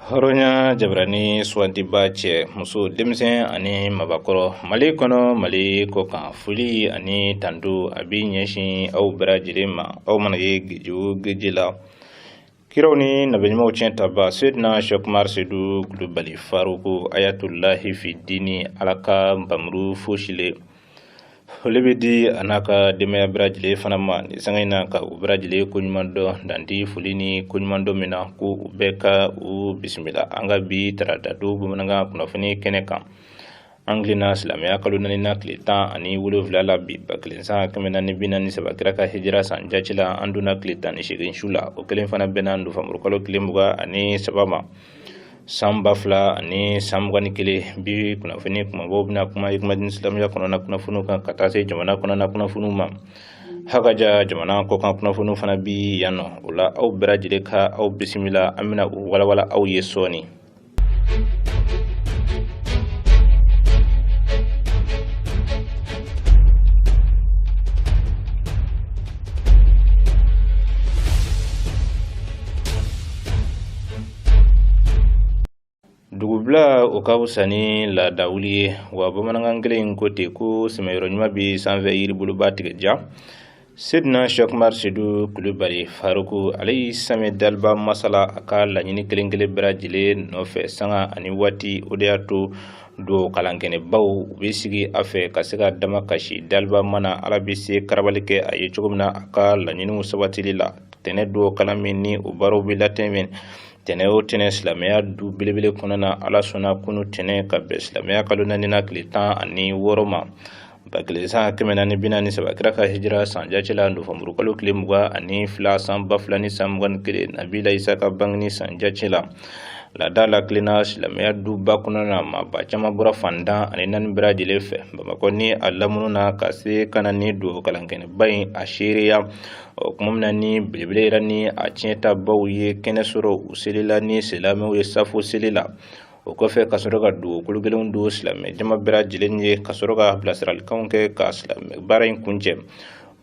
Hɔrɔnya jabarani sugandiba, cɛ, muso, denmisɛn ani mabakɔrɔ, Mali kɔnɔ, Mali kɔkan, foli ani tanto a bɛ ɲɛsin aw bɛɛ lajɛlen ma, aw mana ye geji o geji la. Kiraw ni nabiɲumanw tiɲɛ taba Seydina Cheikh Umar Seydou Kulubali Faruku Ayatulahi fi dini, Ala ka npamuru fosilen, foli bɛ di a n'a ka denbaya bɛɛ lajɛlen fana ma nin sanga in na, ka u bɛɛ lajɛlen koɲuman dɔn danti foli ni koɲuman dɔn min na, ko u bɛɛ ka u bisimila an ka bi tarata don bamanankan kunnafoni kɛnɛ kan. An tilenna silamɛya kalo naaninan tile 17 la bi, 1443 kira ka hijira san jate la. An donna tile 18 su la, o kelen fana bɛnna nowanburukalo tile 23 ma, san 2021. Bi kunnafoni kumabaw bɛna kuma Hikmadini silamɛya kɔnɔna kunnafoniw kan, ka taa se jamana kɔnɔna kunnafoniw ma, hakaja jamana kɔkan kunnafoniw fana bi yan nɔ. O la, aw bɛɛ lajɛlen ka aw bisimila, an bɛna u walawala aw ye sɔɔni. Dugubila o ka fisa ni laadawuli ye wa. Bamanankan kelen in ko ten ko sɛmɛyɔrɔ ɲuman bɛ sanfɛ yiriboloba tigɛ ja. Seydina Cheikh Umar Seydou Kulubali Faruku, ale y'i sɛmɛ daliba masala a ka laɲini kelen kelen bɛɛ lajɛlen nɔfɛ sanga ani waati. O de y'a to dugawu kalankɛnɛbaw u bɛ sigi a fɛ ka se ka dama kasi daliba mana Ala bɛ se karabali kɛ a ye cogo min na a ka laɲiniw sabatili la. Tɛnɛ dugawu kalan min ni o baaraw bɛ latɛmɛ tɛnɛ o tɛnɛ silamɛya du belebele kɔnɔna na, Ala sɔnna kunu tɛnɛ ka bɛn silamɛya kalo naaninan tile 16 ma, 1443 kira ka hijira san jate la, nowanburukalo tile 22, san 2021, Nabila Isa ka bangeni san jate la. Laada la tilenna silamɛya duba kɔnɔna na, maaba caman bɔra fan 14 bɛɛ lajɛlen fɛ Bamakɔ ni a lamunu na ka se ka na ni dugawu kalankɛnɛba in a seereya. O tuma min na ni belebele yɛrɛ ni a tiɲɛtabaw ye kɛnɛ sɔrɔ, u selila ni silamɛw ye safo seli la. O kɔfɛ ka sɔrɔ ka dugawu kolo gɛlɛnw don silamɛ jama bɛɛ lajɛlen ye, ka sɔrɔ ka bilasiralikanw kɛ ka silamɛ baara in kuncɛ.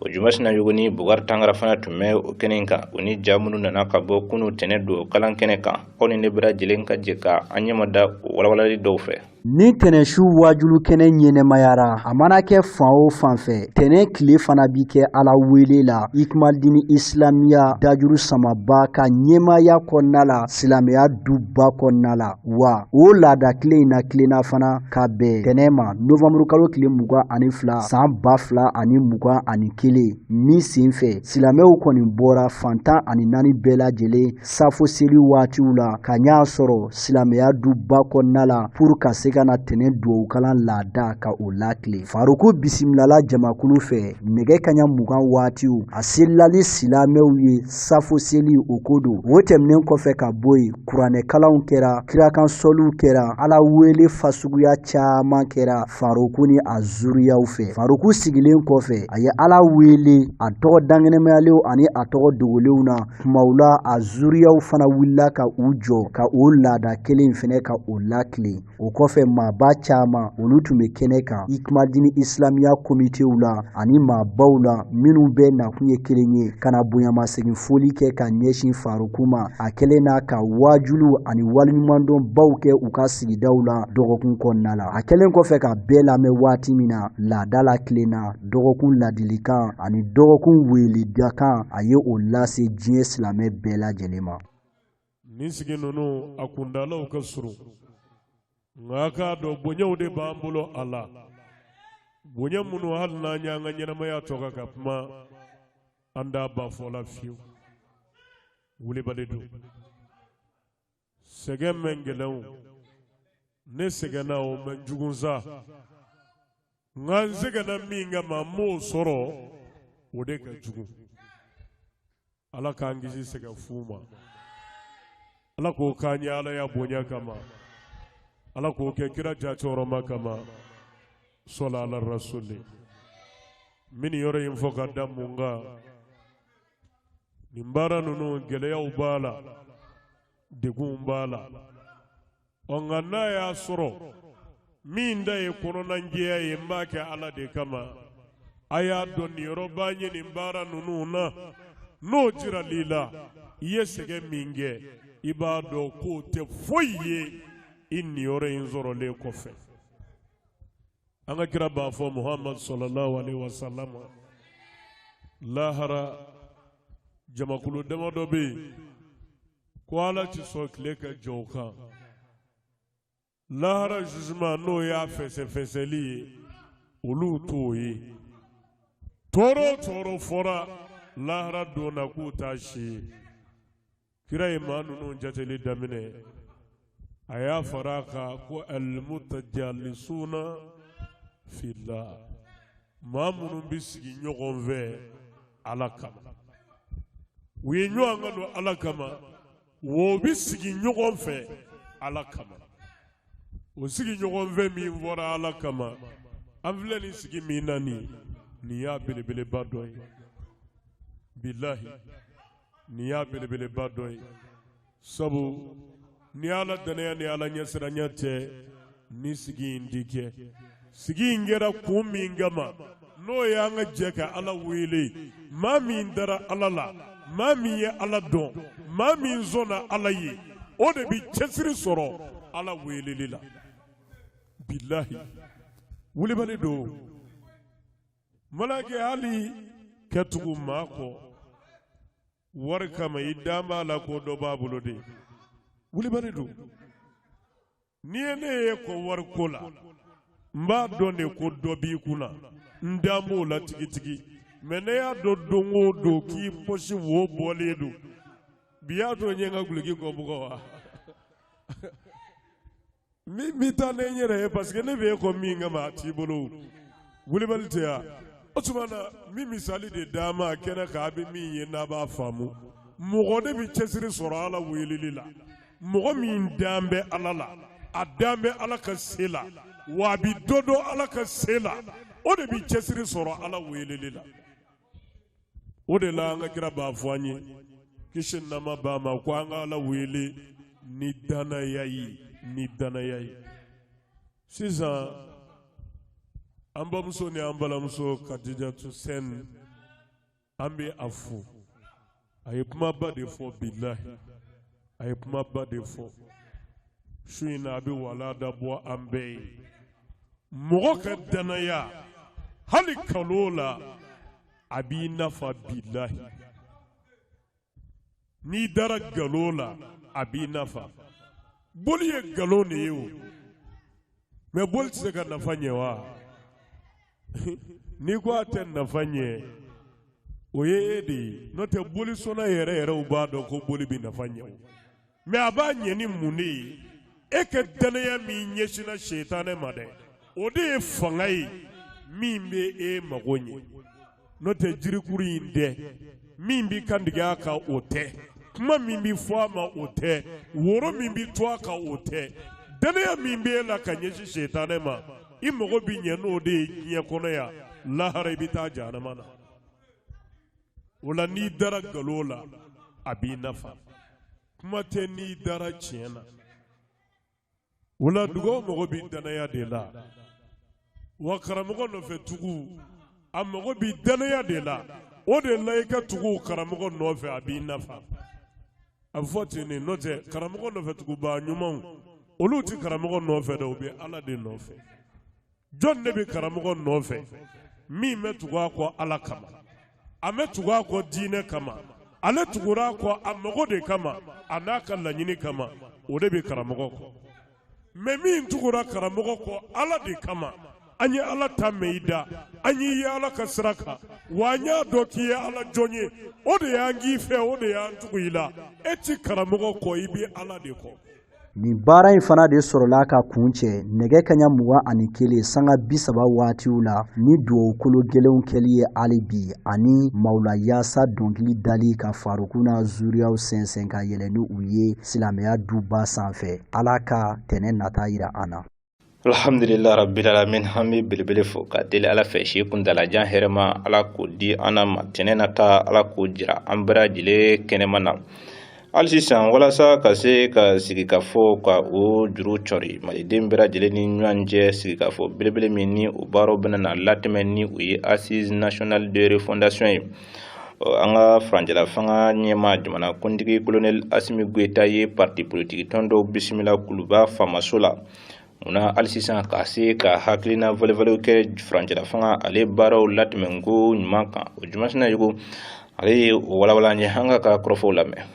O Juma Sinayogo ni Bukari Tangara fana tun bɛ o kɛnɛ in kan, o ni ja minnu nana ka bɔ kunu tɛnɛ dugawu kalan kɛnɛ kan. Aw ni ne bɛɛ lajɛlen ka jɛ ka an ɲɛmada o walawalali dɔw fɛ. Ni tɛnɛsu waajulu kɛnɛ ɲɛnɛmayara, a mana kɛ fan o fan fɛ, tɛnɛ tile fana bi kɛ Ala wele la Hikmadini Islamiya dajuru samaba ka ɲɛmaya kɔnɔna la, silamɛya duba kɔnɔna la. Wa o laada kelen in na tilenna fana ka bɛn tɛnɛ ma, nowanburukalo tile 22, san 2021 min senfɛ, silamɛw kɔni bɔra fan 14 bɛɛ lajɛlen safo seli waatiw la ka ɲa sɔrɔ silamɛya duba kɔnɔna la pour ka se ka na tɛnɛ duwawukalan laada ka o lakile. Faruku bisimilala jamakulu fɛ nɛgɛ kaɲa 20 waatiw, a selilali silamɛw ye safo seli o ko don. O tɛmɛnen kɔfɛ ka bɔ yen, kuranɛkalanw kɛra, kirakan sɔliw kɛra, Ala wele fasuguya caman kɛra Faruku ni a zuriyaw fɛ. Faruku sigilen kɔfɛ, a ye Ala wele a tɔgɔ dankɛnɛmayalenw ani a tɔgɔ dogolenw na. Kumaw la, a zuriyaw fana wulila ka u jɔ ka o laada kelen in fɛnɛ ka o lakile. O kɔfɛ, maaba caman olu tun bɛ kɛnɛ kan Hikmadini Islamiya komitew la ani maabaw la minnu bɛɛ nakun ye kelen ye, ka na bonyamasegin foli kɛ ka ɲɛsin Faruku ma, a kɛlen n'a ka waajuliw ani waleɲumandɔnbaw kɛ u ka sigidaw la dɔgɔkun kɔnɔna la. A kɛlen kɔfɛ ka bɛɛ lamɛn waati min na, laada la tilenna dɔgɔkun ladilikan ani dɔgɔkun weledakan, a ye o lase diɲɛ silamɛ bɛɛ lajɛlen ma. Nin sigi ninnu a kundalaw ka surun, nka a k'a dɔn bonyaw de b'an bolo a la, bonya minnu hali n'an y'an ka ɲɛnamaya tɔ kɛ ka kuma, an t'a ban fɔ la fiyewu. Wulibali don, sɛgɛn mɛn gɛlɛn o, ne sɛgɛnna o man jugu sa, nka n sɛgɛnna min kama n m'o sɔrɔ, o de ka jugu. Ala k'an kisi sɛgɛn fu ma, Ala k'o k'an ye Ala ya bonya kama, Ala k'o kɛ kira jacɔrɔma kama, sɔla ala rasuli. N bɛ nin yɔrɔ in fɔ ka da mun kan? Nin baara ninnu, gɛlɛyaw b'a la, degunw b'a la. Ɔ, nka n'a y'a sɔrɔ min ta ye kɔnɔnajɛya ye, n b'a kɛ Ala de kama. A y'a dɔn niyɔrɔ b'an ye nin baara ninnu na. N'o jiral'i la, i ye sɛgɛn min kɛ. I b'a dɔn k'o tɛ foyi ye i niyɔrɔ in sɔrɔlen kɔfɛ. An ka kira b'a fɔ, Muhammad sallallahu alaihi wasallam, lahara jamakulu damadɔ bɛ yen ko Ala ti sɔn tile ka jɔ u kan. Lahara jugement, n'o y'a fɛsɛfɛsɛli ye, olu t'o ye. Tɔɔrɔ o tɔɔrɔ fɔra lahara don na, k'u t'a si ye. Kira ye maa ninnu jateli daminɛ, a y'a fara a kan ko almutajalisuna fillah, maa minnu bɛ sigi ɲɔgɔn fɛ Ala kama. U ye ɲɔgɔn kanu Ala kama, wa u bɛ sigi ɲɔgɔn fɛ Ala kama. O sigi ɲɔgɔn fɛ min fɔra Ala kama, an filɛ nin sigi min na nin, nin y'a belebeleba dɔ ye. Bilahi, nin y'a belebeleba dɔ ye, sabu ni Ala dannaya ni Ala ɲɛsiranya tɛ, ni sigi in ti kɛ. Sigi in kɛra kun min kama, n'o ye an ka jɛ ka Ala wele. Maa min dara Ala la, maa min ye Ala dɔn, maa min sɔnna Ala ye, o de bɛ cɛsiri sɔrɔ Ala weleli la. Bilahi, wulibali don malakɛ. Hali ka tugu maa kɔ wari kama, i dan b'a la ko dɔ b'a bolo de, wulibali don. N'i ye ne ye ko wari ko la, n b'a dɔn de ko dɔ b'i kunna, n dan b'o la tigitigi. Mɛ ne y'a dɔn don o don k'i pɔsi wo bɔlen don, bi y'a to n ye n ka guloki kɔ bugɔ wa min bɛ taa ne yɛrɛ ye, parce que ne bɛ e kɔ min kama, a t'i bolo. Wulibali tɛ yan. O tuma na, min misali de d'a ma kɛnɛ kan, a bɛ min ye n'a b'a faamu, mɔgɔ de bɛ cɛsiri sɔrɔ Ala weleli la, mɔgɔ min dan bɛ Ala la, a dan bɛ Ala ka se la, wa a bɛ dɔ dɔn Ala ka se la, o de bɛ cɛsiri sɔrɔ Ala weleli la. O de la, an ka kira b'a fɔ an ye, kisi nama b'a ma, ko an ka Ala wele ni danaya ye, ni danaya ye. Sisan, an bamuso ni an balimamuso Kadijatu Sɛn, an bɛ a fo. A ye kumaba de fɔ. Bilahi, a ye kumaba de fɔ su in na. A bɛ walanda bɔ an bɛɛ ye. Mɔgɔ ka danaya, hali kalo la, a b'i nafa. Bilahi, n'i dara nkalon la, a b'i nafa. Boli ye nkalon de ye o, mɛ boli tɛ se ka nafa ɲɛ wa? N'i ko a tɛ nafa ɲɛ, o ye e de ye. N'o tɛ, bolisɔnna yɛrɛ yɛrɛw b'a dɔn ko boli bɛ nafa ɲɛ o. Mɛ a b'a ɲɛ ni mun de ye? E ka danaya min ɲɛsinna setanɛ ma dɛ, o de ye fanga ye min bɛ e mago ɲɛ. N'o tɛ, jirikuru in dɛ, min bɛ kantigɛ a kan, o tɛ. Kuma min bɛ fɔ a ma, o tɛ. Woro min bɛ to a kan, o tɛ. Danaya min bɛ e la ka ɲɛsin setanɛ ma, i mago bɛ ɲɛ n'o de ye diɲɛ kɔnɔ yan, lahara i bɛ taa jahanama na. O la, n'i dara nkalon la, a b'i nafa. Kuma tɛ n'i dara tiɲɛ na. O la, dugawu mago bɛ danaya de la, wa karamɔgɔ nɔfɛ tugu, a mago bɛ danaya de la. O de la, i ka tugu karamɔgɔ nɔfɛ, a b'i nafa. A bɛ fɔ ten de. N'o tɛ, karamɔgɔ nɔfɛ tugubaa ɲumanw, olu tɛ karamɔgɔ nɔfɛ dɛ, u bɛ Ala de nɔfɛ. Jɔn de bɛ karamɔgɔ nɔfɛ? Min bɛ tugu a kɔ Ala kama, a bɛ tugu a kɔ diinɛ kama, ale tugura a kɔ a mago de kama, a n'a ka laɲini kama, o de bɛ karamɔgɔ kɔ. Mɛ min tugura karamɔgɔ kɔ Ala de kama, an ye Ala ta mɛn i da, an y'i ye Ala ka sira kan, wa an y'a dɔn k'i ye Ala jɔn ye, o de y'an k'i fɛ, o de y'an tugu i la. E ti karamɔgɔ kɔ, i bɛ Ala de kɔ. Nin baara in fana de sɔrɔla ka kuncɛ nɛgɛ kaɲa 21 sanga 30 waatiw la, ni dugawu kolo gɛlɛnw kɛli ye hali bi, ani mawula yaasa dɔnkili dali ka Faruku n'a zuriyaw sɛnsɛn ka yɛlɛ ni u ye silamɛya duba sanfɛ. Ala ka tɛnɛ nata yira an na. Alhamdulillah rabbil alamin. An bɛ belebele fo ka deli Ala fɛ, si kuntalajan hɛrɛma, Ala k'o di an ma. Tɛnɛ na ta, Ala k'o jira an bɛɛ lajɛlen kɛnɛma na. Hali sisan, walasa ka se ka sigikafɔ ka o juru cɔri maliden bɛɛ lajɛlen ni ɲɔgɔn cɛ, sigikafɔ belebele min ni o baaraw bɛna na latɛmɛ, ni o ye Assise nationale de refondation ye. An ka furancɛla fanga ɲɛmaa, jamanakuntigi Kolonɛli Asimi Goyita ye parti politiki tɔn dɔw bisimila Kuluba faamaso la. Munna hali sisan ka se ka hakilina falenfalenw kɛ furancɛla fanga ale baaraw latɛmɛnko ɲuman kan? O Jumasina Yugu, ale ye o walawala an ye. An ka kɔrɔfɔw lamɛn.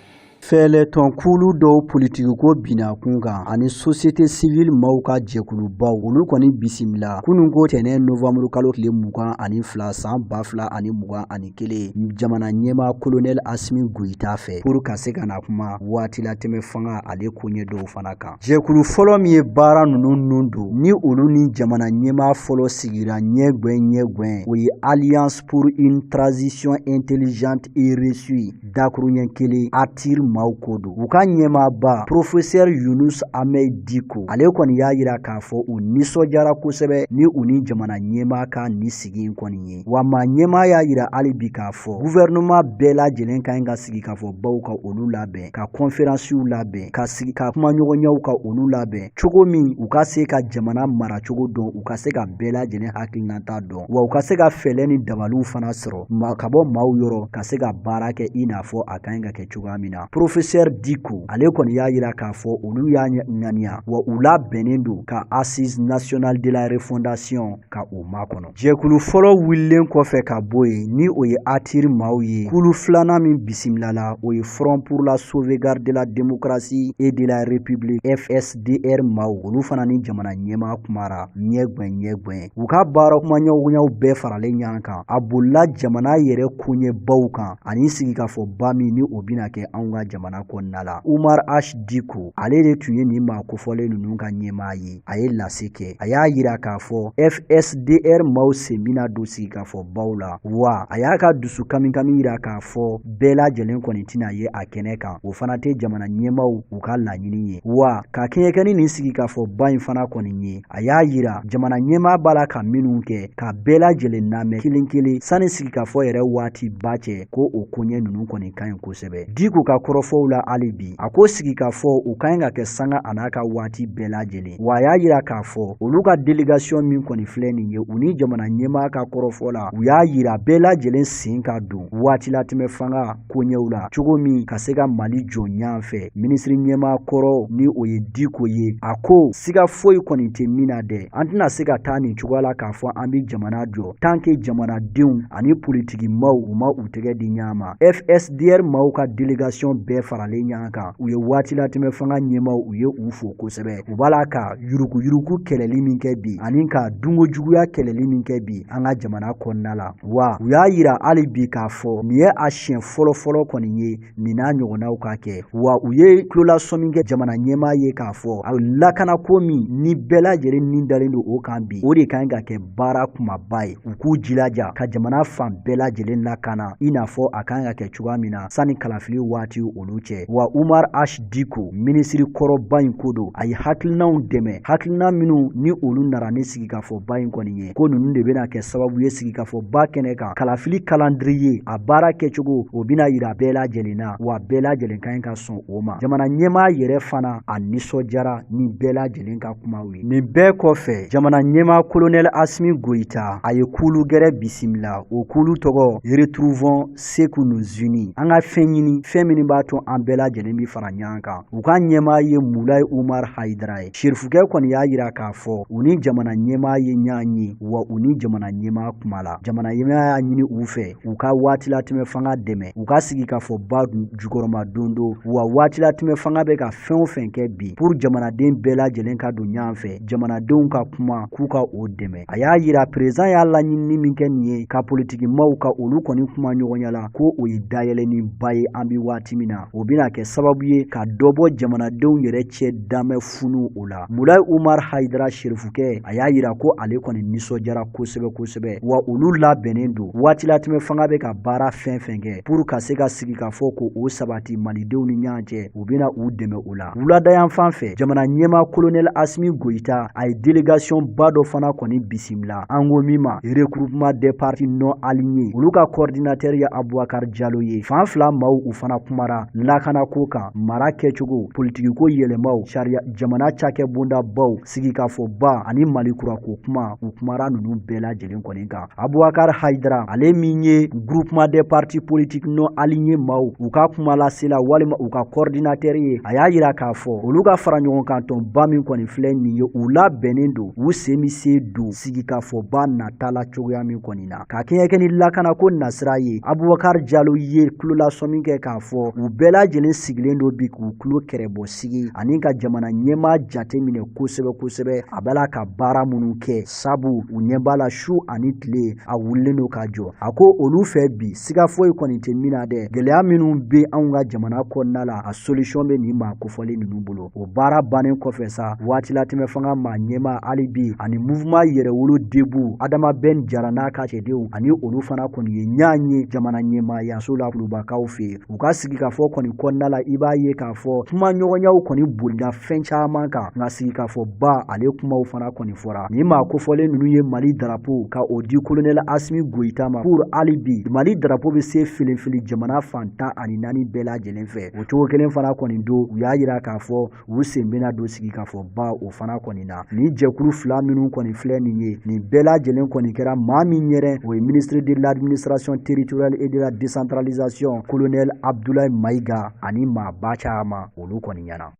Fɛɛlɛtɔnkulu dɔw politikiko binna kun kan ani société civile maaw ka jɛkulubaw, olu kɔni bisimila kununko tɛnɛn novanburu kalo tile 22 san 2021 jamana ɲɛmaa Kolonɛli Asimi Goyita fɛ pour ka se ka na kuma waatilatɛmɛ fanga ale koɲɛ dɔw fana kan. Jɛkulu fɔlɔ min ye baara ninnu nun don, ni olu ni jamana ɲɛmaa fɔlɔ sigira ɲɛgɛn ɲɛgɛn, o ye Alliance pour une transition intelligente et réussie, dakuruɲɛ kelen, ATIR maaw ko don. U ka ɲɛmaaba Professeur Yunus Ahmed Diko, ale kɔni y'a yira k'a fɔ u nisɔndiyara kosɛbɛ ni u ni jamana ɲɛmaa ka nin sigi in kɔni ye. Wa maa ɲɛmaa y'a yira hali bi k'a fɔ gouvernement bɛɛ lajɛlen ka ɲi ka sigi k'a fɔ baw ka olu labɛn, ka conférencew labɛn, ka sigi ka kumaɲɔgɔnyaw ka olu labɛn cogo min u ka se ka jamana maracogo dɔn, u ka se ka bɛɛ lajɛlen hakilinata dɔn, wa u ka se ka fɛɛrɛ ni dabaliw fana sɔrɔ ka bɔ maaw yɔrɔ ka se ka baara kɛ i n'a fɔ a ka ɲi ka kɛ cogoya min na. Professeur Diko, ale kɔni y'a yira k'a fɔ olu y'a ŋaniya, wa u labɛnnen don ka Assise nationale de la refondation ka o makɔnɔ. Jɛkulu fɔlɔ wulilen kɔfɛ ka bɔ yen, ni o ye ATIR maaw ye, kulu filanan min bisimilala, o ye Front pour la sauvegarde de la démocratie et de la République, FSDR maaw. Olu fana ni jamana ɲɛmaa kumara ɲɛgɛn ɲɛgɛn. U ka baara kumaɲɔgɔnyaw bɛɛ faralen ɲɔgɔn kan, a bolila jamana yɛrɛ koɲɛbaw kan ani sigikafɔba min ni o bɛna kɛ anw ka jamana kɔnɔna la. Umar H Diko, ale de tun ye nin maa kofɔlen ninnu ka ɲɛmaa ye. A ye lase kɛ, a y'a yira k'a fɔ FSDR maaw sen bɛna don sigikafɔbaw la, wa a y'a ka dusu kamikami yira k'a fɔ bɛɛ lajɛlen kɔni tɛna ye a kɛnɛ kan, o fana tɛ jamana ɲɛmaaw u ka laɲini ye. Wa ka kɛɲɛ kɛ ni nin sigikafɔba in fana kɔni ye, a y'a yira jamana ɲɛmaa b'a la ka minnu kɛ, ka bɛɛ lajɛlen lamɛn kelen kelen sani sigikafɔ yɛrɛ waati ba cɛ, ko o koɲɛ ninnu kɔni ka ɲi kosɛbɛ. Diko ka kɔrɔfɔw la hali bi, a ko sigikafɔ o ka ɲi ka kɛ sanga a n'a ka waati bɛɛ lajɛlen. Wa a y'a yira k'a fɔ olu ka délégation min kɔni filɛ nin ye, u ni jamana ɲɛmaa ka kɔrɔfɔ la, u y'a yira bɛɛ lajɛlen sen ka don waatilatɛmɛ fanga koɲɛw la cogo min ka se ka Mali jɔ ɲɔgɔn fɛ. Minisiri ɲɛmaa kɔrɔ, ni o ye Diko ye, a ko siga foyi kɔni tɛ min na dɛ, an tɛna se ka taa nin cogoya la k'a fɔ an bɛ jamana jɔ tant que jamanadenw ani politikimaw u ma u tɛgɛ di ɲɔgɔn ma. FSDR maaw ka délégation bɛɛ faralen ɲɔgɔn kan, u ye waatilatɛmɛ fanga ɲɛmaaw, u ye u fo kosɛbɛ. U b'a la ka yuruguyurugu kɛlɛli min kɛ bi ani ka dunko juguya kɛlɛli min kɛ bi an ka jamana kɔnɔna la. Wa u y'a yira hali bi k'a fɔ nin ye a siɲɛ fɔlɔ-fɔlɔ kɔni ye nin n'a ɲɔgɔnnaw ka kɛ. Wa u ye tulolasɔmi kɛ jamana ɲɛmaa ye k'a fɔ a lakanako min ni bɛɛ lajɛlen ni dalen don o kan bi, o de ka ɲi ka kɛ baara kumaba ye. U k'u jilaja ka jamana fan bɛɛ lajɛlen lakana i n'a fɔ a kan ka kɛ cogoya min na sani kalafili waati olu cɛ. Wa Umar H Diko, minisiri kɔrɔba in ko don, a ye hakilinaw dɛmɛ, hakilina minnu ni olu nana ni sigikafɔba in kɔni ye, ko ninnu de bɛna kɛ sababu ye sigikafɔba kɛnɛ kan kalafili calendrier a baara kɛcogo, o bɛna yira bɛɛ lajɛlen na, wa bɛɛ lajɛlen ka ɲi ka sɔn o ma. Jamana ɲɛmaa yɛrɛ fana, a nisɔndiyara ni bɛɛ lajɛlen ka kumaw ye. Nin bɛɛ kɔfɛ, jamana ɲɛmaa Kolonɛli Asimi Goyita, a ye kulu gɛrɛ bisimila. O kulu tɔgɔ Retrouvons ce qui nous unit, an ka fɛn ɲini, fɛn minnu b'a to an bɛɛ lajɛlen bɛ fara ɲɔgɔn kan. U ka ɲɛmaa ye Mulayi Umar Hayidara ye. Serifukɛ kɔni y'a yira k'a fɔ u ni jamana ɲɛmaa ye ɲɔgɔn ye, wa u ni jamana ɲɛmaa kumala. Jamana ɲɛmaa y'a ɲini u fɛ u ka waatilatɛmɛ fanga dɛmɛ, u ka sigikafɔba jukɔrɔma don don. Wa waatilatɛmɛ fanga bɛ ka fɛn o fɛn kɛ bi pour jamanaden bɛɛ lajɛlen ka don ɲɔgɔn fɛ, jamanadenw ka kuma, k'u ka o dɛmɛ. A y'a yira président y'a laɲinini min kɛ nin ye ka politikimaw ka olu kɔni kuma ɲɔgɔnya la, ko o ye dayɛlɛnniba ye an bɛ waati min na, o bɛna kɛ sababu ye ka dɔ bɔ jamanadenw yɛrɛ cɛ damɛ funu o la. Mulayi Umar Hayidara Serifukɛ, a y'a yira ko ale kɔni nisɔndiyara kosɛbɛ kosɛbɛ, wa olu labɛnnen don waatilatɛmɛ fanga bɛ ka baara fɛn fɛn kɛ pour ka se ka sigikafɔ ko o sabati malidenw ni ɲɔgɔn cɛ, u bɛna u dɛmɛ o la. Wuladayan fan fɛ, jamana ɲɛmaa Kolonɛli Asimi Goyita, a ye délégation ba dɔ fana kɔni bisimila, an ko min ma Regroupement des partis non alignés. Olu ka coordinateur ye Abubakar Jalo ye. Fan fila maaw, u fana kumara. bolila lakanako kan, mara kɛcogo, politikiko yɛlɛmaw, sariya, jamana cakɛbondabaw, sigikafɔba ani Mali kurako kuma, u kumara ninnu bɛɛ lajɛlen kɔni kan. Abubakar Hayidara, ale min ye groupement des partis politiques non alignés maaw u ka kumalasela walima u ka coordinateur ye, a y'a yira k'a fɔ olu ka fara ɲɔgɔn kan tɔnba min kɔni filɛ nin ye, u labɛnnen don, u sen bɛ se don sigikafɔba nata la cogoya min kɔni na. Ka kɛɲɛ kɛ ni lakanako nasira ye, Abubakar Jalo ye tulolasɔmi kɛ k'a fɔ u bɛɛ lajɛlen sigilen don bi k'u tulo kɛrɛbɔ sigi ani ka jamana ɲɛmaa jate minɛ kosɛbɛ kosɛbɛ, a b'a la ka baara minnu kɛ, sabu u ɲɛ b'a la su ani tile a wulilen don ka jɔ. A ko olu fɛ bi, siga foyi kɔni tɛ min na dɛ, gɛlɛya minnu bɛ anw ka jamana kɔnɔna la, a solution bɛ nin maa kofɔlen ninnu bolo. O baara bannen kɔfɛ sa, waatilatɛmɛ fanga maa ɲɛmaa hali bi ani mouvement yɛrɛwolo debout Adama Ben Jara n'a ka cɛdenw ani olu fana kɔni ye ɲɔgɔn ye jamana ɲɛmaayaso la Kulubakaw fɛ yen. U ka sigikafɔ kɔni kɔnɔna la, i b'a ye k'a fɔ kuma ɲɔgɔnyaw kɔni bolila fɛn caman kan, nka sigikafɔba ale kumaw fana kɔni fɔra. Nin maa kofɔlen ninnu ye Mali darapo ka o di kolonɛli Asimi Goyita ma pour hali bi Mali darapo bɛ se felenfeli jamana fan 14 bɛɛ lajɛlen fɛ. O cogo kelen fana kɔni don, u y'a yira k'a fɔ u sen bɛna don sigikafɔba o fana kɔni na. Nin jɛkulu fila minnu kɔni filɛ nin ye, nin bɛɛ lajɛlen kɔni kɛra maa min yɛrɛ, o ye ministre de l'administration territoriale et de la décentralisation colonel Abdoulaye Maïga ani maaba caman, olu kɔni ɲɛna.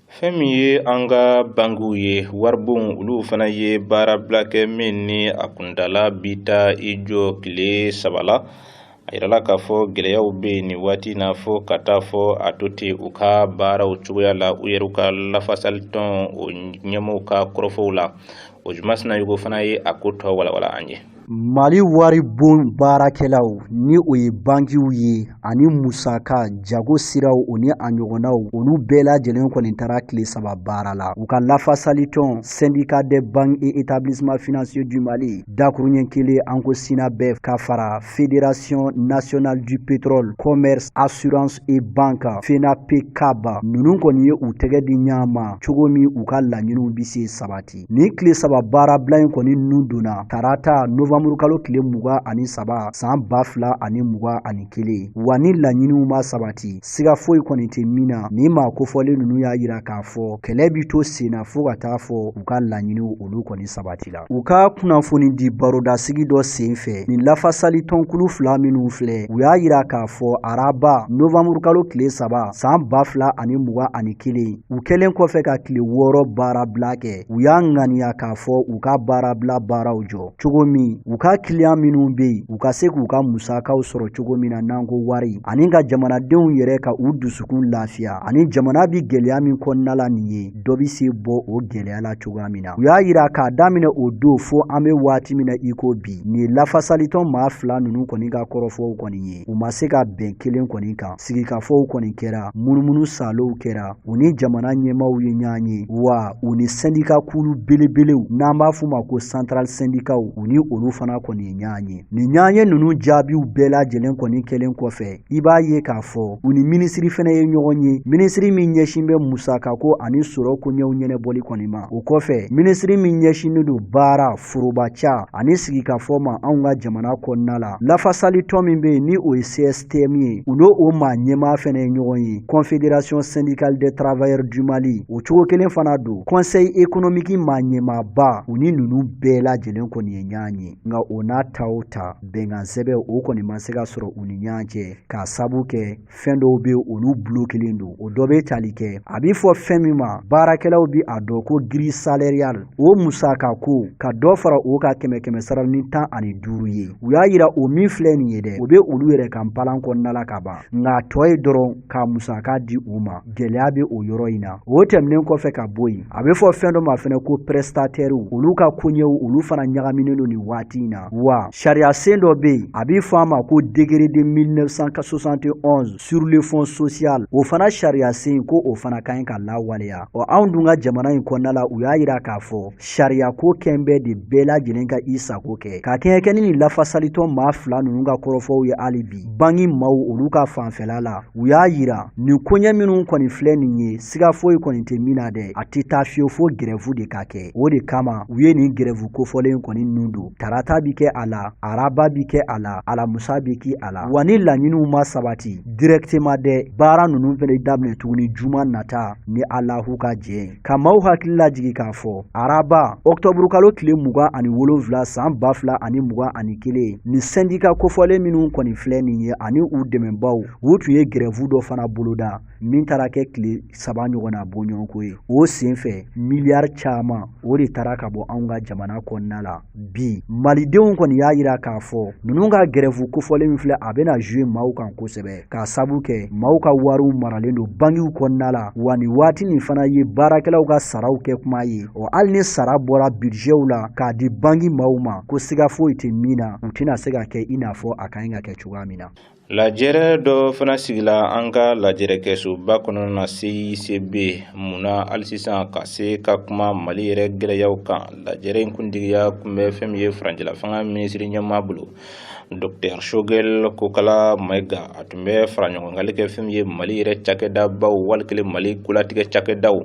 Fɛn min ye an ka bankiw ye, waribonw, olu fana ye baarabila kɛ min ni a kuntala bi taa i jɔ tile 3 la. A yirala k'a fɔ gɛlɛyaw bɛ yen nin waati na, fo ka taa fɔ a to ten u ka baaraw cogoya la, u yɛrɛw ka lafasalitɔn o ɲɛmɔgɔw ka kɔrɔfɔw la. O Juma Sinayogo fana ye a ko tɔ walawala an ye. Mali waribon baarakɛlaw, ni o ye bankiw ye, ani musaka jago siraw, o ni a ɲɔgɔnnaw, olu bɛɛ lajɛlen kɔni taara tile 3 baara la. U ka lafasalitɔn syndicat des banques et établissements financiers du Mali, dakuruɲɛ kelen an ko SYNABEF, ka fara Fédération nationale du pétrole, commerce, assurance et banque, FENAPECAB, ninnu kɔni ye u tɛgɛ di ɲɔgɔn ma cogo min u ka laɲiniw bɛ se sabati. Nin tile 3 baarabila in kɔni nun donna tarata novanburu kalo tile 23 san 2021. Wa ni laɲiniw ma sabati, siga foyi kɔni tɛ min na, nin maa kofɔlen ninnu y'a yira k'a fɔ kɛlɛ bi to sen na fo ka taa fɔ u ka laɲiniw olu kɔni sabatila. U ka kunnafoni di barodasigi dɔ sen fɛ, nin lafasali tɔnkulu fila minnu filɛ, u y'a yira k'a fɔ araba novanburu kalo tile 3 san 2021, u kɛlen kɔfɛ ka tile 6 baarabila kɛ, u y'a ŋaniya k'a fɔ u ka baarabila baaraw jɔ cogo min u ka kiliyan minnu bɛ yen, u ka se k'u ka musakaw sɔrɔ cogo min na n'an ko wari, ani ka jamanadenw yɛrɛ ka u dusukun lafiya, ani jamana bi gɛlɛya min kɔnɔna la nin ye, dɔ bɛ se bɔ o gɛlɛya la cogoya min na. U y'a yira k'a daminɛ o don fo an bɛ waati min na i ko bi, nin lafasalitɔn maa fila ninnu kɔni ka kɔrɔfɔw kɔni ye, u ma se ka bɛn kelen kɔni kan. Sigikafɔw kɔni kɛra, munumunu salow kɛra, u ni jamana ɲɛmaaw ye ɲɔgɔn ye, wa u ni sɛndika kulu belebelew n'an b'a f'u ma ko central syndicatw, u ni olu fana kɔni ye ɲɔgɔn ye. Nin ɲɔgɔnye ninnu jaabiw bɛɛ lajɛlen kɔni kɛlen kɔfɛ, i b'a ye k'a fɔ u ni minisiri fana ye ɲɔgɔn ye, minisiri min ɲɛsin bɛ musakako ani sɔrɔ koɲɛw ɲɛnabɔli kɔni ma. O kɔfɛ, minisiri min ɲɛsinnen don baara, forobaca ani sigikafɔ ma anw ka jamana kɔnɔna la, lafasalitɔn min bɛ yen ni o ye CSTM ye, u n'o o maa ɲɛmaa fana ye ɲɔgɔn ye, Confédération syndicale des travailleurs du Mali, o cogo kelen fana don, Conseil économique maa ɲɛmaaba, u ni ninnu bɛɛ lajɛlen kɔni ye ɲɔgɔn ye. Nka o n'a ta o ta, bɛnkan sɛbɛn o kɔni ma se ka sɔrɔ u ni ɲɔgɔn cɛ, k'a sabu kɛ fɛn dɔw bɛ olu bloquelen don. O dɔ bɛ tali kɛ a bɛ fɔ fɛn min ma, baarakɛlaw bɛ a dɔn ko grille salariale, o musaka ko ka dɔ fara o ka kɛmɛ kɛmɛ sara ni 15 ye. U y'a yira o min filɛ nin ye dɛ, o bɛ olu yɛrɛ ka npalan kɔnɔna la ka ban, nka a tɔ ye dɔrɔn ka musaka di u ma. Gɛlɛya bɛ o yɔrɔ in na. O tɛmɛnen kɔfɛ ka bɔ yen, a bɛ fɔ fɛn dɔ ma fɛnɛ ko prestataires, olu ka koɲɛw olu fana ɲagaminen don nin waati in na. Wa sariya sen dɔ bɛ yen, a bɛ fɔ a ma ko décret de 1971 sur le fonds social, o fana sariya sen ko o fana ka ɲi ka lawaleya. Ɔ anw dun ka jamana in kɔnɔna la, u y'a yira k'a fɔ sariya ko kɛn bɛ de bɛɛ lajɛlen ka i sago kɛ. Ka kɛɲɛ kɛ ni nin lafasalitɔn maa fila ninnu ka kɔrɔfɔw ye, hali bi banki maaw olu ka fanfɛla la, u y'a yira nin koɲɛ minnu kɔni filɛ nin ye, siga foyi kɔni tɛ min na dɛ, a tɛ taa fiyewu fo grève de ka kɛ. O de kama kama u ye nin gɛrɛfu kofɔlen kɔni nun don. Tarata bi kɛ a la, araba bi kɛ a la, alamusa bi kɛ a la. Wa ni laɲiniw ma sabati directement dɛ, baara ninnu fɛnɛ daminɛ tuguni juma nata ni Alahu ka jɛn. Ka maaw hakili lajigi k'a fɔ araba ɔkutɔburukalo tile 27 san 2021, nin sɛndika kofɔlen minnu kɔni filɛ nin ye ani u dɛmɛbaw, u tun ye gɛrɛfu dɔ fana boloda min taara kɛ tile 3 ɲɔgɔnna bɔɲɔgɔnko ye. O senfɛ miliyari caman o de taara ka bɔ anw ka jamana kɔnɔna la. Bi malidenw kɔni y'a yira k'a fɔ ninnu ka gɛrɛfu kofɔlen min filɛ, a bɛna jouer maaw kan kosɛbɛ, k'a sabu kɛ maaw ka wariw maralen don bankiw kɔnɔna la. Wa nin waati nin fana ye baarakɛlaw ka saraw kɛ kuma ye. Ɔ hali ni sara bɔra budgetw la k'a di banki maaw ma, ko siga foyi tɛ min na, u tɛna se ka kɛ i n'a fɔ a ka ɲi ka kɛ cogoya min na. Lajɛrɛ dɔ fana sigila an ka lajɛrɛkɛsoba kɔnɔna na CICB munna hali sisan ka se ka kuma Mali yɛrɛ gɛlɛyaw kan. Lajɛrɛ in kuntigiya tun bɛ fɛn min ye furancɛla fanga minisiri ɲɛmaa bolo, Docteur Choguel Kokala Maïga. A tun bɛ fara ɲɔgɔnkanli kɛ fɛn min ye Mali yɛrɛ cakɛdabaw wali kelen Mali kolatigɛ cakɛdaw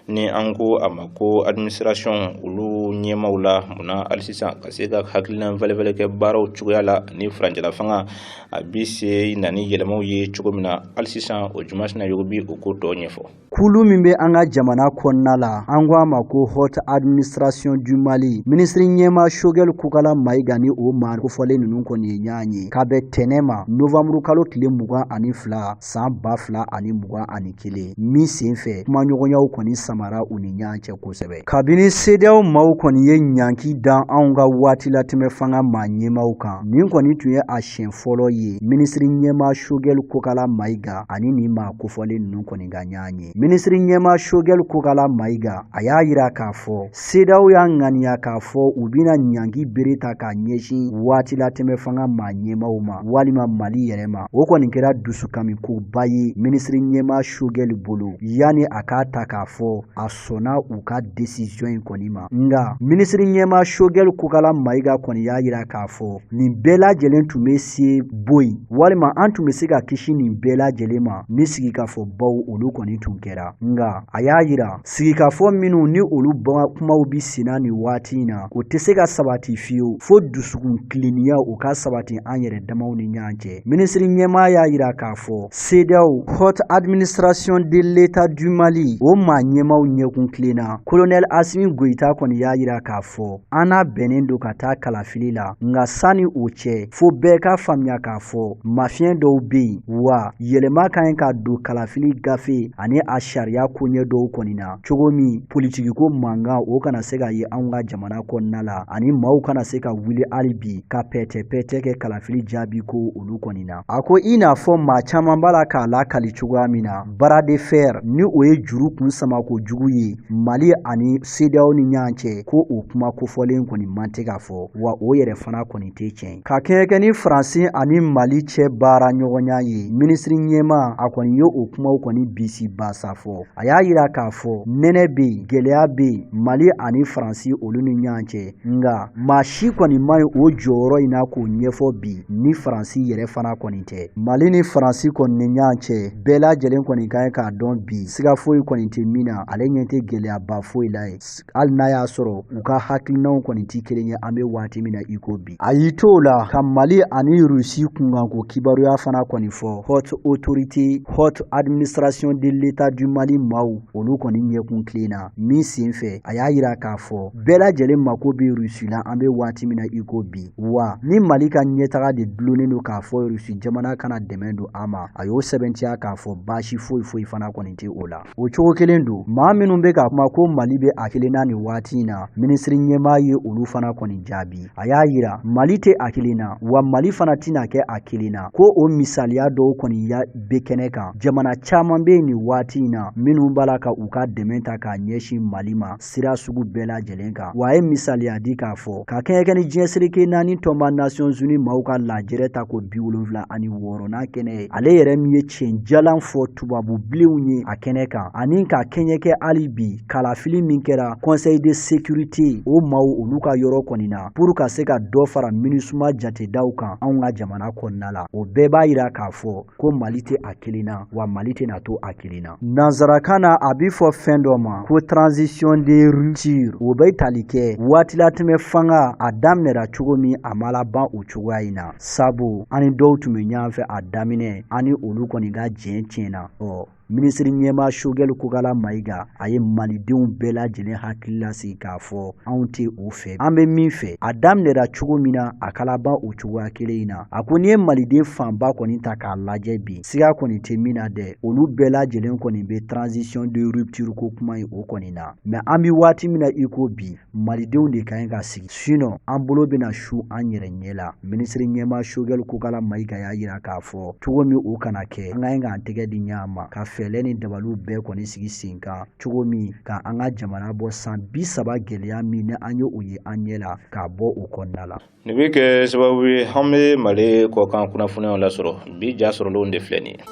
ni an ko a ma ko administration, olu ɲɛmaaw la munna hali sisan ka se ka hakilina fɛlɛfɛlɛ kɛ baaraw cogoya la ni furancɛla fanga a bɛ se na ni yɛlɛmaw ye cogo min na. Hali sisan o Juma Sinayogo bi o ko tɔ ɲɛfɔ. Kulu min bɛ an ka jamana kɔnɔna la, an ko a ma ko Haute Administration du Mali, minisiri ɲɛmaa Choguel Kokala Maïga ni o maa kofɔlen ninnu kɔni ye ɲɔgɔn ye ka bɛn tɛnɛ ma novembre kalo tile 22 san 2021, min senfɛ kumaɲɔgɔnyaw kɔni samara u ni ɲɔgɔn cɛ kosɛbɛ. Kabini CEDEAO maaw kɔni ye ɲanki da anw ka waati latɛmɛ fanga maa ɲɛmaaw kan, nin kɔni tun ye a siɲɛ fɔlɔ ye minisiri ɲɛmaa Choguel Kokala Maïga ani nin maa kofɔlen ninnu kɔni ka ɲɔgɔn ye. Minisiri ɲɛmaa Choguel Kokala Maïga a y'a yira k'a fɔ CEDEAO y'a ŋaniya k'a fɔ u bɛna ɲangi bere ta k'a ɲɛsin waati latɛmɛ fanga maa ɲɛmaaw ma walima Mali yɛrɛ ma. O kɔni kɛra dusukamikoba ye minisiri ɲɛmaa Choguel bolo yanni a k'a ta k'a fɔ a sɔnna u ka décision in kɔni ma. Nka minisiri ɲɛmaa Choguel Kokala Maïga kɔni y'a yira k'a fɔ nin bɛɛ lajɛlen tun bɛ se bɔ yen walima an tun bɛ se ka kisi nin bɛɛ lajɛlen ma ni sigikafɔbaw olu kɔni tun kɛra. Nka a y'a yira sigikafɔ minnu ni olu kumaw bi senna nin waati in na, o tɛ se ka sabati fiyewu fo dusukun tilennenya o ka sabati an yɛrɛ damaw ni ɲɔgɔn cɛ. Minisiri ɲɛmaa y'a yira k'a fɔ CEDEAO Haute Administration de l'État du Mali o maa ɲɛmaaw ɲɛkun tilenna Colonel Assimi Goïta kɔni y'a yira k'a fɔ an n'a bɛnnen don ka taa kalafili la, nka sani o cɛ fo bɛɛ ka faamuya k'a fɔ mafiɲɛ dɔw bɛ yen, wa yɛlɛma ka ɲi ka don kalafili gafe ani a sariya koɲɛ dɔw kɔni na, cogo min politikiko mankan o kana se ka ye anw ka jamana kɔnɔna la, ani maaw kana se ka wuli hali bi ka pɛtɛ-pɛtɛ kɛ kalafili jaabi ko olu kɔni na. A ko i n'a fɔ maa caman b'a la k'a lakali cogoya min na, bras de fer ni o ye juru kun samako jugu ye Mali ani CEDEAO ni ɲɔgɔn cɛ, ko o kuma kofɔlen kɔni man tɛ ka fɔ, wa o yɛrɛ fana kɔni tɛ tiɲɛ. Ka kɛɲɛ kɛ ni Faransi ani Mali cɛ baara ɲɔgɔnya ye, minisiri ɲɛmaa a kɔni ye o kumaw kɔni bisi basa fɔ. A y'a yira k'a fɔ nɛnɛ bɛ yen, gɛlɛya bɛ yen Mali ani Faransi olu ni ɲɔgɔn cɛ, nka maa si kɔni man ɲi o jɔyɔrɔ in na k'o ɲɛfɔ bi ni Faransi yɛrɛ fana kɔni tɛ. Mali ni Faransi kɔni ni ɲɔgɔn cɛ, bɛɛ lajɛlen kɔni ka ɲi k'a dɔn bi, siga foyi kɔni tɛ min na, ale ɲɛ tɛ gɛlɛyaba foyi la ye, hali n'a y'a sɔrɔ u ka hakilinaw kɔni tɛ kelen ye an bɛ waati min na i ko bi. A y'i to o la ka Mali ani Rusi kunkanko kibaruya fana kɔni fɔ Haute Autorité, Haute Administration de l'État du Mali maaw olu kɔni ɲɛkun tilenna min senfɛ, a y'a yira k'a fɔ bɛɛ lajɛlen mako bɛ Rusi la an bɛ waati min na i ko bi, wa ni Mali ka ɲɛtaga de dulonnen don k'a fɔ Rusi jamana kana dɛmɛ don a ma, a y'o sɛbɛntiya k'a fɔ baasi foyi foyi fana kɔni tɛ o la. O cogo kelen don, maa minnu bɛ ka kuma ko Mali bɛ a kelen na nin waati in na, minisiri ɲɛmaa ye olu fana kɔni jaabi. A y'a yira Mali tɛ a kelen na, wa Mali fana tɛna kɛ a kelen na, ko o misaliya dɔw kɔni ya bɛ kɛnɛ kan. Jamana caman bɛ yen nin waati in na minnu b'a la ka u ka dɛmɛ ta k'a ɲɛsin Mali ma sira sugu bɛɛ lajɛlen kan. Wa a ye misaliya di k'a fɔ ka kɛɲɛ kɛ ni diɲɛ seleke naani tɔnba Nations Unies maaw ka lajɛrɛ ta ko 76nan kɛnɛ ye, ale yɛrɛ min ye tiɲɛ jalan fɔ tubabu bilenw ye a kɛnɛ kan, ani ka kɛɲɛ kɛ hali bi kalafili min kɛra Conseil de sécurité sécurité o maaw olu ka yɔrɔ kɔni na pour ka se ka dɔ fara MINUSMA jatedaw kan anw ka jamana kɔnɔna la. O bɛɛ b'a yira k'a fɔ ko Mali tɛ a kelen na, wa Mali tɛna to a kelen na. Nansarakan na a bɛ fɔ fɛn dɔ ma ko transition de rupture. O bɛ tali kɛ waatilatɛmɛ fanga a daminɛra cogo min, a ma laban o cogoya in na, sabu an ni dɔw tun bɛ ɲɔgɔn fɛ a daminɛ, an ni olu kɔni ka jɛn tiɲɛna. Ɔ minisiri ɲɛmaa Choguel Kokala Mayiga, a ye malidenw bɛɛ lajɛlen hakili lasigi k'a fɔ anw tɛ o fɛ, an bɛ min fɛ, a daminɛra cogo min na, a ka laban o cogoya kelen in na. A ko n'i ye maliden fanba kɔni ta k'a lajɛ bi, siga kɔni tɛ min na dɛ, olu bɛɛ lajɛlen kɔni bɛ transition de rupture ko kuma in o kɔni na. Mais an bɛ waati min na i ko bi, malidenw de ka ɲi ka sigi, sinon an bolo bɛna su an yɛrɛ ɲɛ la. Minisiri ɲɛmaa Choguel Kokala Mayiga y'a yira k'a fɔ cogo min o kana kɛ, an ka ɲi k'an tɛgɛ di ɲɔgɔn ma ka fɛɛrɛ ni dabaliw bɛɛ kɔni sigi sen kan cogo min ka an ka jamana bɔ san 30 gɛlɛya min ni an ye o ye an ɲɛ la, k'a bɔ o kɔnɔna la. Nin bɛ kɛ sababu ye an bɛ Mali kɔkan kunnafoniyaw lasɔrɔ. Bi ja sɔrɔlenw de filɛ nin ye.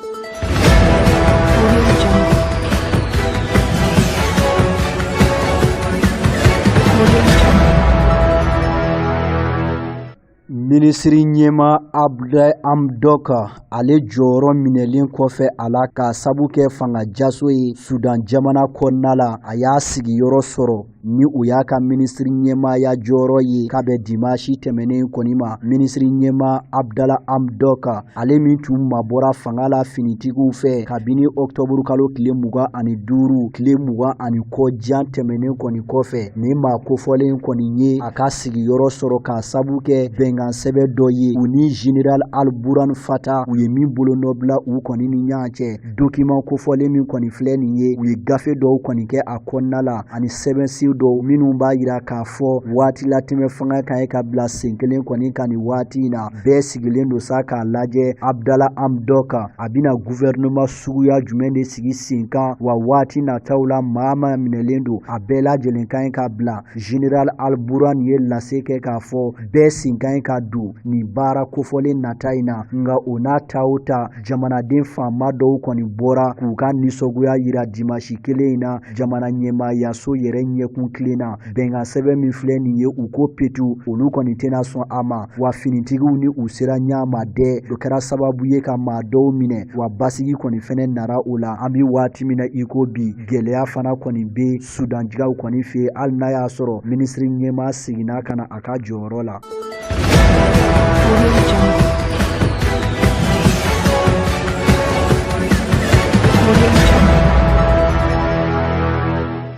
Minisiri ɲɛmaa Abdulayi Hamdok, ale jɔyɔrɔ minɛlen kɔfɛ a la k'a sabu kɛ fanga jaso ye Sudan jamana kɔnɔna la, a y'a sigiyɔrɔ sɔrɔ ni o y'a ka minisiri ɲɛmaaya jɔyɔrɔ ye ka bɛn dimasi tɛmɛnen kɔni ma. Minisiri ɲɛmaa Abdala Hamdok, ale min tun mabɔra fanga la finitigiw fɛ kabini ɔkutɔburukalo tile 25, tile 20 ani kɔ jan tɛmɛnen kɔni kɔfɛ, nin maa kofɔlen kɔni ye a ka sigiyɔrɔ sɔrɔ k'a sabu kɛ bɛnkan sɛbɛn dɔ ye u ni Général Al-Burhan Fatah u ye min bolonɔbila u kɔni ni ɲɔgɔn cɛ. Document kofɔlen min kɔni filɛ nin ye, u ye gafe dɔw kɔni kɛ a kɔnɔna la ani sɛbɛnsen dɔw minnu b'a yira k'a fɔ waati latɛmɛ fanga ka ɲi ka bila sen kelen kɔni kan nin waati in na. Bɛɛ sigilen don sa k'a lajɛ Abdala Hamdok a bɛna gouvernement suguya jumɛn de sigi sen kan, wa waati nataw la maa maa minɛlen don a bɛɛ lajɛlen ka ɲi ka bila. Général Al-Burhan ye lase kɛ k'a fɔ bɛɛ sen ka ɲi ka don nin baara kofɔlen nata in na. Nka o n'a ta o ta, jamanaden fanba dɔw kɔni bɔra k'u ka nisɔngoya yira dimasi kelen in na jamana ɲɛmaayaso yɛrɛ ɲɛkun tilen na. Bɛnkan sɛbɛn min filɛ nin ye, u ko petu olu kɔni tɛna sɔn a ma, wa finitigiw ni u sera ɲa ma dɛ, o kɛra sababu ye ka maa dɔw minɛ, wa basigi kɔni fɛnɛ nara o la. An bɛ waati min na i ko bi, gɛlɛya fana kɔni bɛ sudanjikaw kɔni fɛ yen, hali n'a y'a sɔrɔ minisiri ɲɛmaa seginna ka na a ka jɔyɔrɔ la.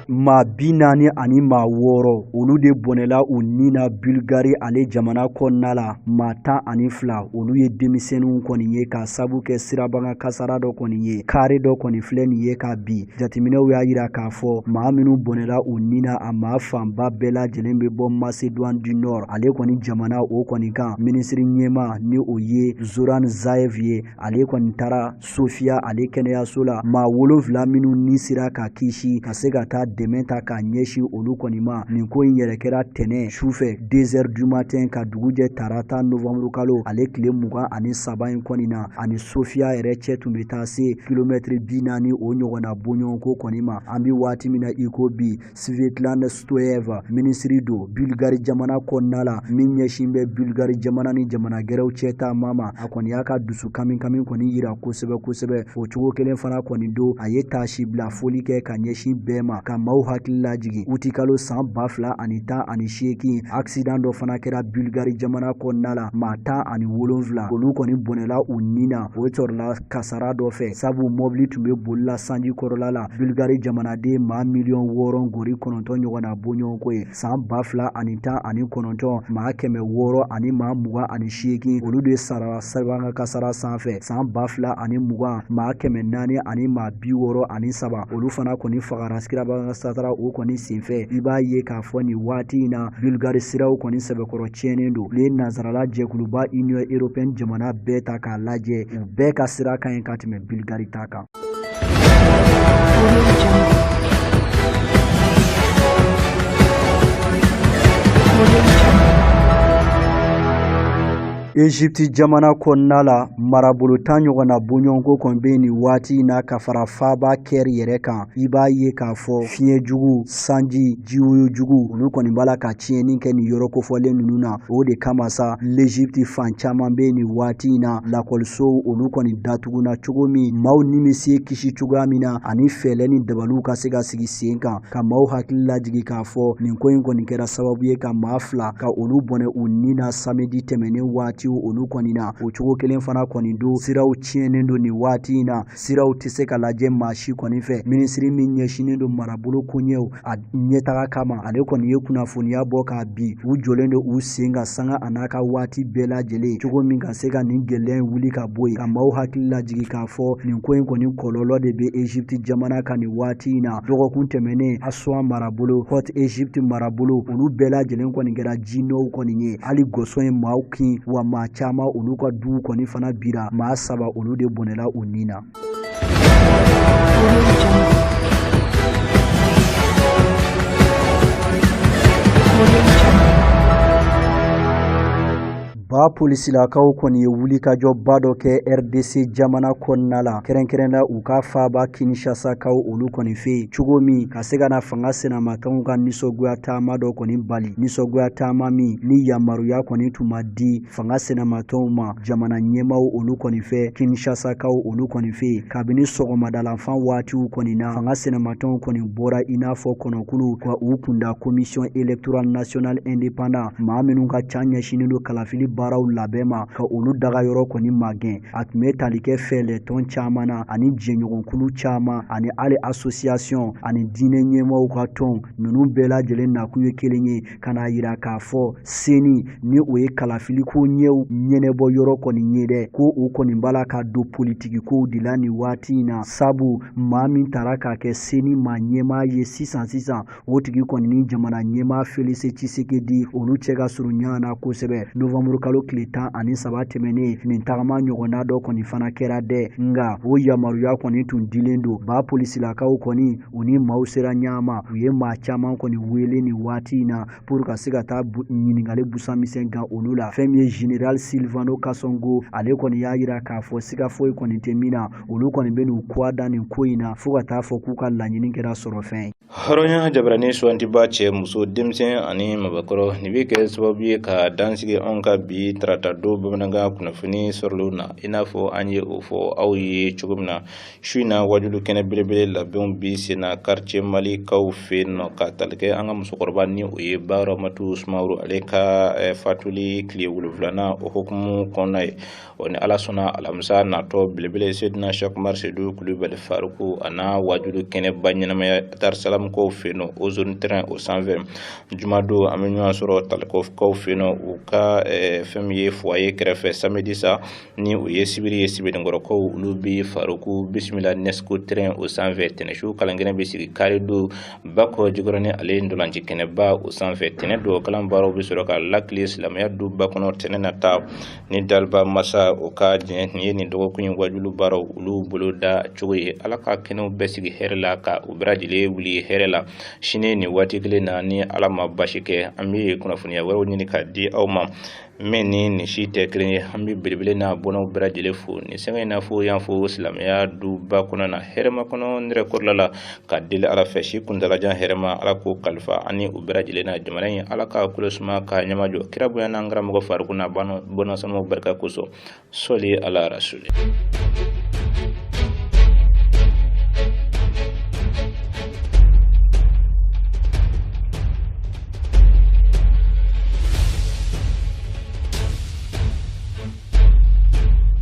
Maa 46 olu de bɔnɛla u ni na Bulgari ale jamana kɔnɔna la. Maa 12 olu ye denmisɛnninw kɔni ye k'a sabu kɛ sirabakan kasara dɔ kɔni ye. Kare dɔ kɔni filɛ nin ye ka bin. Jateminɛw y'a yira k'a fɔ maa minnu bɔnɛla u ni na, a maa fanba bɛɛ lajɛlen bɛ bɔ Macédoine du Nord ale kɔni jamana o kɔni kan. Minisiri ɲɛmaa ni o ye Zoran Zaev ye, ale kɔni taara Sofia ale kɛnɛyaso la. Maa 7 minnu ni sera ka kisi ka se ka taa dɛmɛ ta k'a ɲɛsin olu kɔni ma. Nin ko in yɛrɛ kɛra tɛnɛn su fɛ 2 heures du matin ka dugu jɛ tarata novembre kalo ale tile 23 in kɔni na. Ani Sofia yɛrɛ cɛ tun bɛ taa se kilomɛtiri 40 o ɲɔgɔnna bɔɲɔgɔnko kɔni ma. An bɛ waati min na i ko bi, Svetlana Stoeva minisiri don Bulgari jamana kɔnɔna la min ɲɛsin bɛ Bulgari jamana ni jamana gɛrɛw cɛ taama ma. A kɔni y'a ka dusu kami kami kɔni yira kosɛbɛ kosɛbɛ. O cogo kelen fana kɔni don, a ye taasi bila foli kɛ ka ɲɛsin bɛɛ ma ka maaw hakili lajigin. Utikalo san 2018, accident dɔ fana kɛra Bulgari jamana kɔnɔna la, maa 17 olu kɔni bɔnɛla u ni na. O sɔrɔla kasara dɔ fɛ, sabu mɔbili tun bɛ boli la sanji kɔrɔla la. Bulgari jamanaden maa miliyɔn wɔɔrɔ gori kɔnɔntɔn ɲɔgɔnna bɔɲɔgɔnko ye. San 2019, maa 600 ani maa 28 olu de sara sirabakan kasara sanfɛ. San 2020, maa 400 ani maa 63 olu fana kɔni fagara sirabakan kasara o kɔni senfɛ. I b'a ye k'a fɔ nin waati in na Bulgari siraw kɔni sɛbɛkɔrɔ tiɲɛnen don. N'i ye nansarala jɛkuluba Union européenne jamana bɛɛ ta k'a lajɛ, u bɛɛ ka sira ka ɲi ka tɛmɛ Bulgari ta kan. Egypte jamana kɔnɔna la, marabolo 10 ɲɔgɔnna bɔɲɔgɔnko kɔni bɛ nin waati in na ka fara faaba Caire yɛrɛ kan. I b'a ye k'a fɔ fiɲɛ jugu, sanji, jiwoyo jugu, olu kɔni b'a la ka tiɲɛni kɛ nin yɔrɔ kofɔlen ninnu na. O de kama sa, l'Egypte fan caman bɛ nin waati in na, lakɔlisow olu kɔni datuguna cogo min maaw ni bɛ se kisi cogoya min na, ani fɛɛrɛ ni dabaliw ka se ka sigi sen kan ka maaw hakili lajigin k'a fɔ nin ko in kɔni kɛra sababu ye ka maa 2 ka olu bɔnɛ u ni na samedi tɛmɛnen waati olu kɔni na. O cogo kelen fana kɔni don, siraw tiɲɛnen don nin waati in na, siraw tɛ se ka lajɛ maa si kɔni fɛ. Minisiri min ɲɛsinnen don marabolo koɲɛw a ɲɛtaga kama, ale kɔni ye kunnafoniya bɔ k'a bi u jɔlen don u sen kan sanga a n'a ka waati bɛɛ lajɛlen cogo min ka se ka nin gɛlɛya in wuli ka bɔ yen, ka maaw hakili lajigin k'a fɔ nin ko in kɔni kɔlɔlɔ de bɛ Egypte jamana kan nin waati in na. Dɔgɔkun tɛmɛnen, Aswan marabolo, Haute Egypte marabolo, olu bɛɛ lajɛlen kɔni kɛra jinɔw kɔni ye. Hali gɔsɔn ye maaw kin, wa maa caman olu ka duw kɔni fana bira, maa 3 olu de bɔnɛla u ni na. Ba polisilakaw kɔni ye wulikajɔba dɔ kɛ RDC jamana kɔnɔna la, kɛrɛnkɛrɛnna u ka faaba Kinshasakaw olu kɔni fɛ yen, cogo min ka se ka na fanga sinamatɔnw ka nisɔngoya taama dɔ kɔni bali. Nisɔngoya taama min ni yamaruya kɔni tun ma di fanga sinamatɔnw ma jamana ɲɛmaaw olu kɔni fɛ Kinshasakaw olu kɔni fɛ yen. Kabini sɔgɔmadalanfan waatiw kɔni na, fanga sinamatɔnw kɔni bɔra i n'a fɔ kɔnɔkulu ka u kunda commission électorale nationale indépendant, maa minnu ka ca ɲɛsinnen don kalafili baaraw labɛn ma, ka olu dagayɔrɔ kɔni magɛn. A tun bɛ tali kɛ fɛɛlɛtɔn caman na ani jɛɲɔgɔnkulu caman ani hali association ani diinɛ ɲɛmaaw ka tɔn ninnu bɛɛ lajɛlen nakun ye kelen ye, ka n'a yira k'a fɔ CENI ni o ye kalafili ko ɲɛw ɲɛnɛbɔ yɔrɔ kɔni ye dɛ, ko o kɔni b'a la ka don politiki kow de la nin waati in na, sabu maa min taara k'a kɛ CENI maa ɲɛmaa ye sisan sisan, o tigi kɔni ni jamana ɲɛmaa Félix Tshisekedi olu cɛ ka surun ɲɔgɔn na kosɛbɛ. Novembre kalo tile 13 tɛmɛnen, nin tagama ɲɔgɔnna dɔ kɔni fana kɛra dɛ, nka o yamaruya kɔni tun dilen don. Ba polisilakaw kɔni u ni maaw sera ɲɔgɔn ma, u ye maa caman kɔni wele nin waati in na pour ka se ka taa ɲininkali busan misɛn gan olu la. Fɛn min ye Général Sylvano Kasongo, ale kɔni y'a yira k'a fɔ siga foyi kɔni tɛ min na, olu kɔni bɛ n'u kɔ da nin ko in na fo ka taa fɔ k'u ka laɲini kɛra sɔrɔ fɛn ye. Hɔrɔnya jabarani suwantiba cɛ muso denmisɛn ani mabakɔrɔ, nin bɛ kɛ sababu ye ka dansigi anw ka bi tarata don bamanankan kunnafoni sɔrɔlenw na. I n'a fɔ an ye o fɔ aw ye cogo min na, su in na wajulu kɛnɛ belebele labɛnw bi sen na quartier malikaw fɛ yen nɔ, ka tali kɛ an ka musokɔrɔba ni o ye Baramatu Sumaworo ale ka fatuli tile 7nan o hukumu kɔnɔna ye. O ni Ala sɔnna alamisa natɔ belebele Seydina Cheikh Umar Seydou Kulubali Faruku a n'a wajulu kɛnɛba ɲɛnamaya Darsalam kaw fɛ yen nɔ, o zone terrain o sanfɛ. Jumadon an bɛ ɲɔgɔn sɔrɔ Talikokaw fɛ yen nɔ, u ka fɛn min ye foyer kɛrɛfɛ. Samedi sa ni o ye sibiri ye, Sibeninkɔrɔkaw olu bɛ Faruku bisimila Nesco terrain o sanfɛ. Tɛnɛsu kalankɛnɛ bɛ sigi kari don Bakɔ Jikɔrɔni ale ntolanci kɛnɛba o sanfɛ. Tɛnɛ don kalan baaraw bɛ sɔrɔ ka lakile silamɛya duba kɔnɔ tɛnɛ nata ni daliba masa o ka diɲɛ. Nin ye nin dɔgɔkun in wajulu baaraw olu bolo da cogo ye. Ala ka kɛnɛw bɛɛ sigi hɛrɛ la, ka u bɛɛ lajɛlen wuli hɛrɛ la. Sini nin waati kelen na, ni Ala ma basi kɛ, an bɛ kunnafoniya wɛrɛw ɲini ka di aw ma min ni nin si tɛ kelen ye. An bɛ belebele n'a bɔnnaw bɛɛ lajɛlen fo nin sɛgɛn in na fo yan fo silamɛya duba kɔnɔ na hɛrɛma kɔnɔ nɛrɛ kɔrɔla la, ka deli Ala fɛ si kuntalajan hɛrɛma Ala k'o kalifa an ni u bɛɛ lajɛlen na. Jamana in Ala k'a kolo suma k'a ɲɛmajɔ kira bonya n'an karamɔgɔ Faruku n'a bɔnna sanuw barika kosɔn. Sɔli ala rasuli.